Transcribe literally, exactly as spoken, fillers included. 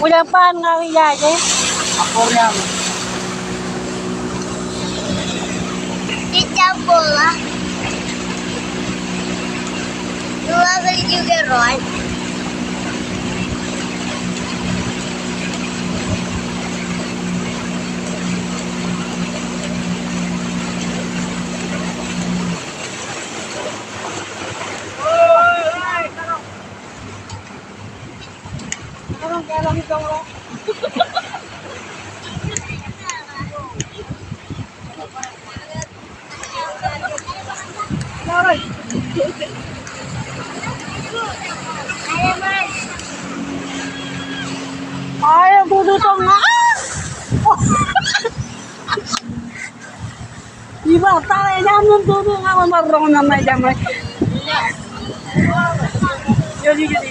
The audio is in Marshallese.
Kuḷak ban ña ij jaje. Ij jab bola. Ilo ḷọk ej juke ruo. Ae, budu toña. Iba, ta ej aṃ men tutu ña bar roñ ñan ṇa ijamṇe. Jodi, jodi.